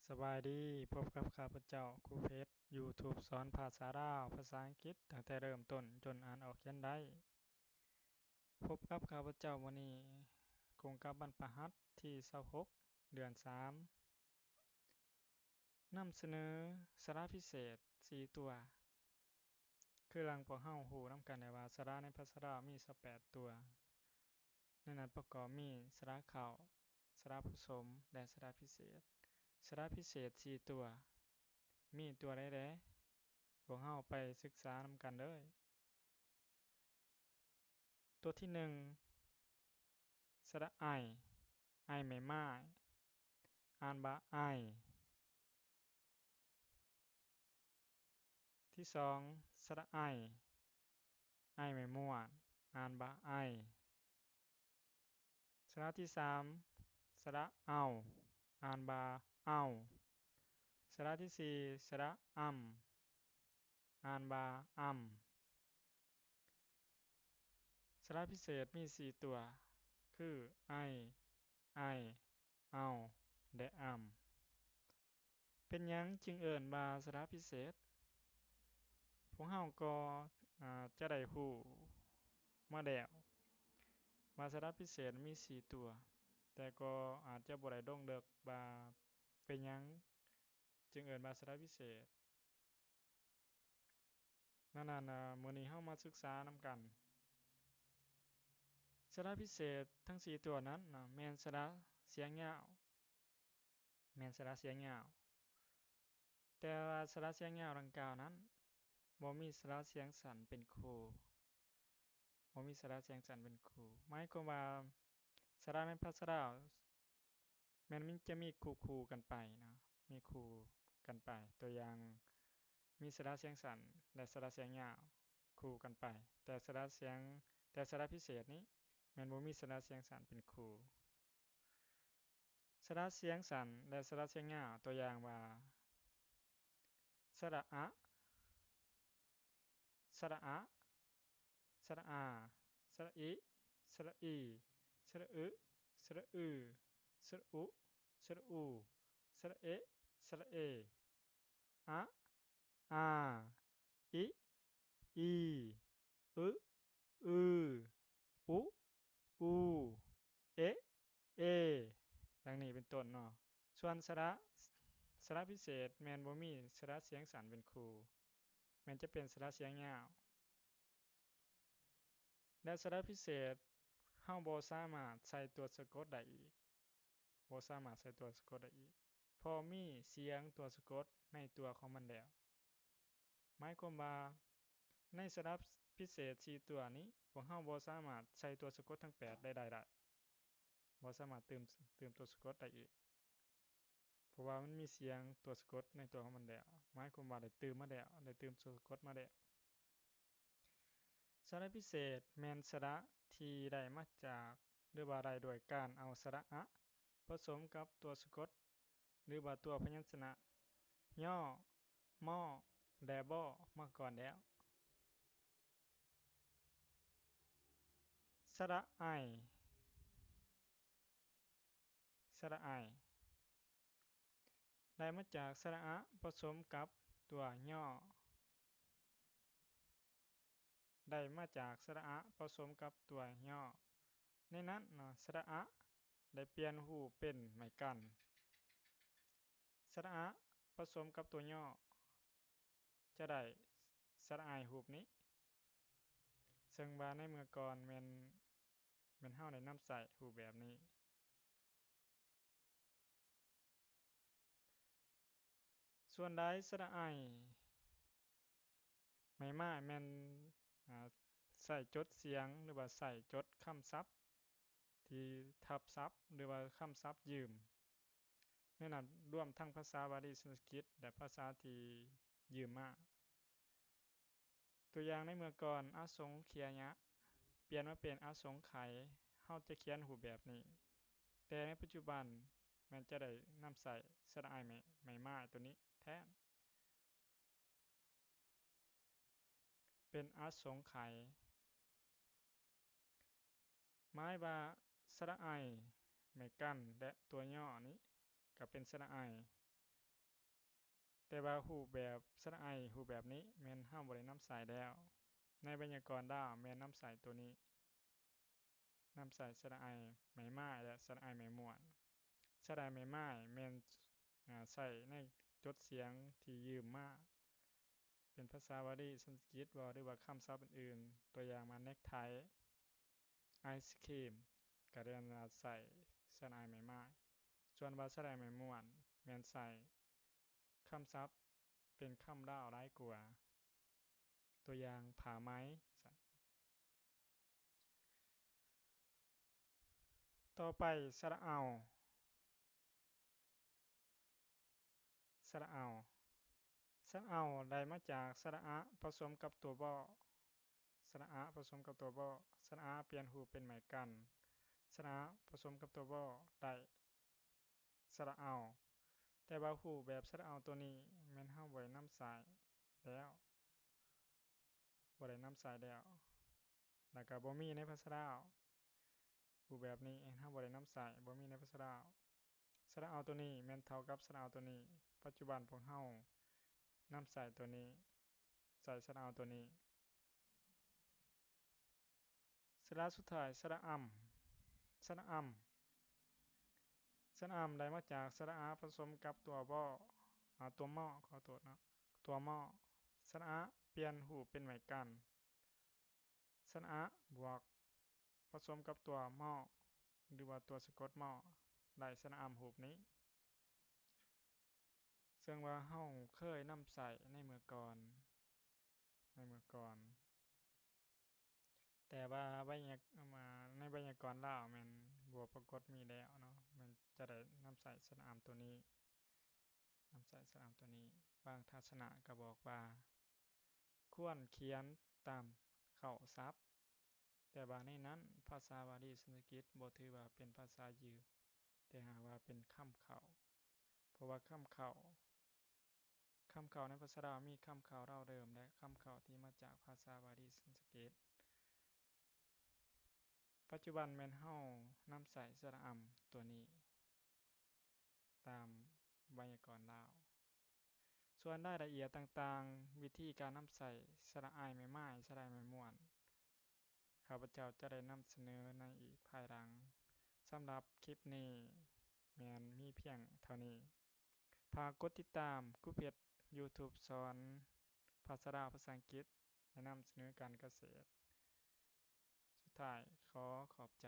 ສະບາຍດີ, ພົບກັບຂ້າພະເຈົ້າ ຄູເພັດ, ຢູທູບສອນພາສາລາວ, ພາສາອັງກິດ, ຕັ້ງແຕ່ເລີ່ມຕົ້ນຈົນອ່ານອອກຂຽນໄດ້. ພົບກັບຂ້າພະເຈົ້າມື້ນີ້, ກົງກັບວັນພະຫັດທີຊາວຫົກ ເດືອນສາມ. ນຳສະເໜີສະຫຼະພິເສດສີ່ຕົວ. ຄືດັ່ງພວກເຮົາຮູ້ນຳກັນແລ້ວວ່າ ສະຫຼະໃນພາສາລາວມີຊາວແປດຕົວ. ໃນນັ້ນປະກອບມີສະຫຼະເຄົ້າ, ສະຫຼະຜົສົມ ແລະ ສະຫຼະພິເສດ. ສະຫຼະພິເສດສີ່ຕົວ ມີຕົວໃດແດ່? ພວກເຮົາໄປສຶກສານຳກັນເລີຍ. ຕົວທີໜຶ່ງ ສະຫຼະໄອ, ໄອໄມ້ມ້າຍ, ອ່ານວ່າໄອ. ທີສອງ ສະຫຼະໄອ, ໄອໄມ້ມ້ວນ, ອ່ານວ່າໄອ. ສະຫຼະທີສາມ ສະຫຼະເອົາ, ອ່ານວ່າເອົາ. ສະຫຼະທີສີ່ ສະຫຼະອຳ, ອ່ານວ່າອຳ. ສະຫຼະພິເສດມີສີ່ຕົວ ຄື ໄອ, ໄອ, ເອົາ ແລະ ອຳ. ເປັນຫຍັງຈຶ່ງເອີ້ນວ່າສະຫຼະພິເສດ? ພວກເຮົາກໍ ອາ ຈະໄດ້ຮູ້ມາແລ້ວວ່າສະຫຼະພິເສດມີສີ່ຕົວ, ແຕ່ກໍອາດຈະບໍ່ໄດ້ລົງເລິກວ່າເປັນຫຍັງຈຶ່ງເອີ້ນວ່າສະຫຼະພິເສດ. ດັ່ງນັ້ນ ອາ ມື້ນີ້ເຮົາມາສຶກສານຳກັນ. ສະຫຼະພິເສດທັງສີ່ຕົວນັ້ນນະ ແມ່ນສະຫຼະສຽງຍາວ, ແມ່ນສະຫຼະສຽງຍາວ. ແຕ່ວ່າສະຫຼະສຽງຍາວດັ່ງກ່າວນັ້ນ ບໍ່ມີສະຫຼະສຽງສັ້ນເປັນຄູ່, ບໍ່ມີສະຫຼະສຽງສັ້ນເປັນຄູ່. ໝາຍຄວາມວ່າ ສະຫຼະໃນພາສາລາວ ແມ່ນມັນຈະມີຄູ່ໆກັນໄປເນາະ, ມີຄູ່ກັນໄປ. ຕົວຢ່າງ ມີສະຫຼະສຽງສັ້ນ ແລະ ສະຫຼະສຽງຍາວຄູ່ກັນໄປ, ແຕ່ສະຫຼະສຽງ, ແຕ່ສະຫຼະພິເສດນີ້ ແມ່ນບໍ່ມີສະຫຼະສຽງສັ້ນເປັນຄູ່. ສະຫຼະສຽງສັ້ນ ແລະ ສະຫຼະສຽງຍາວ, ຕົວຢ່າງວ່າ ສະຫຼະອະ, ສະຫຼະອະ, ສະຫຼະອາ, ສະຫຼະອິ, ສະຫຼະອີ, ສະຫຼະອຶ, ສະຫຼະອື, ສະຫຼະອຸ, ສະຫຼະອູ, ສະຫຼະເອ, ສະຫຼະເອ, ອະ, ອາ, ອິ, ອີ, ອຶ, ອື, ອຸ, ອູ, ເອ, ເອ ດັ່ງນີ້ເປັນຕົ້ນເນາະ. ສ່ວນສະຫຼະ, ສະຫຼະພິເສດແມ່ນບໍ່ມີສະຫຼະສຽງສັ້ນເປັນຄູ່, ແມ່ນຈະເປັນສະຫຼະສຽງຍາວ. ແລະ ສະຫຼະພິເສດເຮົາບໍ່ສາມາດໃສ່ຕົວສະກົດໄດ້ອີກ, ບໍ່ສາມາດໃສ່ຕົວສະກົດໄດ້ອີກ ເພາະມີສຽງຕົວສະກົດໃນຕົວຂອງມັນແລ້ວ. ໝາຍຄວາມວ່າ ໃນສະຫຼະພິເສດສີ່ຕົວນີ້ ພວກເຮົາບໍ່ສາມາດໃສ່ຕົວສະກົດທັງແປດໄດ້, ໄດ້, ໄດ້. ບໍ່ສາມາດຕື່ມ, ຕື່ມຕົວສະກົດໄດ້ອີກ ເພາະວ່າມັນມີສຽງຕົວສະກົດໃນຕົວຂອງມັນແລ້ວ, ໝາຍຄວາມວ່າໄດ້ຕື່ມມາແລ້ວ, ໄດ້ຕື່ມຕົວສະກົດມາແລ້ວ. ສະຫຼະພິເສດແມ່ນສະຫຼະທີ່ໄດ້ມາຈາກ ຫຼືວ່າໄດ້ດ້ວຍການເອົາສະຫຼະອະປະສົມກັບຕົວສະກົດ ຫຼືວ່າຕົວພະຍັນຊະນະ ຍໍ, ມໍ ແລະ ບໍ ມາກ່ອນແລ້ວ. ສະຫຼະໄອ, ສະຫຼະໄອ ໄດ້ມາຈາກສະຫຼະອະປະສົມກັບຕົວຍໍ, ໄດ້ມາຈາກສະຫຼະອະປະສົມກັບຕົວຍໍ. ໃນນັ້ນເນາະ ສະຫຼະອະໄດ້ປ່ຽນຮູບເປັນໄມ້ກັນ. ສະຫຼະອະປະສົມກັບຕົວຍໍ ຈະໄດ້ສະຫຼະໄອຮູບນີ້, ເຊິ່ງວ່າໃນເມື່ອກ່ອນແມ່ນ, ແມ່ນເຮົາໄດ້ນຳໃຊ້ຮູບແບບນີ້. ສ່ວນໃດສະຫຼະໄອ ໄມ້ມ້າຍແມ່ນ, ອາ, ໃຊ້ຈົດສຽງ ຫຼືວ່າໃຊ້ຈົດຄຳສັບທີ່ທັບສັບ ຫຼືວ່າຄຳສັບຢືມ. ໃນນັ້ນລວມທັງພາສາບາລີ, ສັນສະກິດ ແລະ ພາສາທີ່ຢືມມາ. ຕົວຢ່າງໃນເມື່ອກ່ອນ ອະສົງເຄຍະ ປ່ຽນມາເປັນອະສົງໄຂ, ເຮົາຈະຂຽນຮູບແບບນີ້, ແຕ່ໃນປັດຈຸບັນແມ່ນຈະໄດ້ນຳໃຊ້ສະຫຼະໄອ ໄມ້, ໄມ້ມ້າຍຕົວນີ້ແທນ. ເປັນອະສົງໄຂ. ໝາຍວ່າສະຫຼະໄອ ໄມ້ກັນ ແລະ ຕົວຍໍນີ້ກໍເປັນສະຫຼະໄອ. ແຕ່ວ່າຮູບແບບສະຫຼະໄອຮູບແບບນີ້ແມ່ນເຮົາບໍ່ໄດ້ນຳໃຊ້ແລ້ວ. ໃນໄວຍາກອນລາວແມ່ນນຳໃຊ້ໂຕນີ້, ນຳໃຊ້ສະຫຼະໄອໄມ້ໝ້າຍ ແລະ ສະຫຼະໄອໄມ້ມ້ວນ. ສະຫຼະໄອໄມ້ໝ້າຍແມ່ນ ອາ ໃຊ້ໃນຈົດສຽງທີ່ຢືມມາ ເປັນພາສາບາລີ, ສັນສະກິດບໍ ຫຼືວ່າຄຳສັບອື່ນໆ. ຕົວຢ່າງວ່າ ເນັກໄທ, ໄອສະຄຣີມ ກະແມ່ນວ່າໃຊ້ສະຫຼະໄອໄມ້ໝ້າຍ. ສ່ວນວ່າສະຫຼະໄອໄມ້ມ້ວນ ແມ່ນໃຊ້ຄຳສັບເປັນຄຳລາວຫຼາຍກວ່າ. ຕົວຢ່າງ ຜ້າໄໝ. ຕໍ່ໄປ ສະຫຼະເອົາ. ສະຫຼະເອົາ. ສະຫຼະເອົາໄດ້ມາຈາກສະຫຼະອະປະສົມກັບຕົວບໍ. ສະຫຼະອະປະສົມກັບຕົວບໍ. ສະຫຼະອະປ່ຽນຮູບເປັນໄມ້ກັນ. ສະຫຼະອະປະສົມກັບຕົວບໍໄດ້ສະຫຼະເອົາ. ແຕ່ວ່າຮູບແບບສະຫຼະເອົາໂຕນີ້ແມ່ນເຮົາບໍ່ໄດ້ນຳໃຊ້ແລ້ວ, ບໍ່ໄດ້ນຳໃຊ້ແລ້ວ. ແລ້ວກະບໍ່ມີໃນພາສາລາວ. ຮູບແບບນີ້ເຮົາບໍ່ໄດ້ນຳໃຊ້, ບໍ່ມີໃນພາສາລາວ. ສະຫຼະເອົາໂຕນີ້ແມ່ນເທົ່າກັບສະຫຼະເອົາໂຕນີ້. ປັດຈຸບັນພວກເຮົານຳໃຊ້ໂຕນີ້, ໃຊ້ສະຫຼະເອົາໂຕນີ້. ສະຫຼະສຸດທ້າຍ ສະຫຼະອຳ. ສະຫຼະອຳ. ສະຫຼະອຳໄດ້ມາຈາກສະຫຼະອະປະສົມກັບຕົວບໍ, ອາ ຕົວມໍ, ຂໍໂທດເນາະ, ຕົວມໍ. ສະຫຼະອະປ່ຽນຮູບເປັນໄມ້ກັນ. ສະຫຼະອະບວກປະສົມກັບຕົວມໍ ຫຼືວ່າຕົວສະກົດມໍ ໄດ້ສະຫຼະອຳຮູບນີ້. ເຊິ່ງວ່າເຮົາເຄີຍນຳໃຊ້ໃນເມື່ອກ່ອນ, ໃນເມື່ອກ່ອນ. ແຕ່ວ່າໄວຍາ, ໃນໄວຍາກອນລາວແມ່ນບໍ່ປາກົດມີແລ້ວເນາະ, ແມ່ນຈະໄດ້ນຳໃຊ້ສະຫຼະອຳໂຕນີ້, ນຳໃຊ້ສະຫຼະອຳໂຕນີ້. ບາງທັດສະນະກໍບອກວ່າ ຄວນຂຽນຕາມເຄົ້າສັບ, ແຕ່ວ່າໃນນັ້ນພາສາບາລີສັນສະກິດບໍ່ຖືວ່າເປັນພາສາຢືມ, ແຕ່ຫາກວ່າເປັນຄຳເຄົ້າ, ເພາະວ່າຄຳເຄົ້າ, ຄຳເຄົ້າໃນພາສາລາວມີຄຳເຄົ້າລາວເດີມ ແລະ ຄຳເຄົ້າທີ່ມາຈາກພາສາບາລີສັນສະກິດ. ປັດຈຸບັນແມ່ນເຮົານຳໃຊ້ສະຫຼະອຳຕົວນີ້ຕາມໄວຍາກອນລາວ. ສ່ວນລາຍລະອຽດຕ່າງໆ, ວິທີການນຳໃຊ້ສະຫຼະອາຍໄມ້ໝ້າຍ, ສະຫຼະອາຍໄມ້ມ້ວນ, ຂ້າພະເຈົ້າຈະໄດ້ນຳສະເໜີໃນອີກພາຍຫຼັງ. ສຳລັບຄລິບນີ້ແມ່ນມີພຽງເທົ່ານີ້. ຝາກກົດຕິດຕາມກູເພຈຢູທູບສອນພາສາລາວ, ພາສາອັງກິດ ແນະນຳສະເໜີການກະເສດ. ສຸດທ້າຍ ຂໍຂອບໃຈ.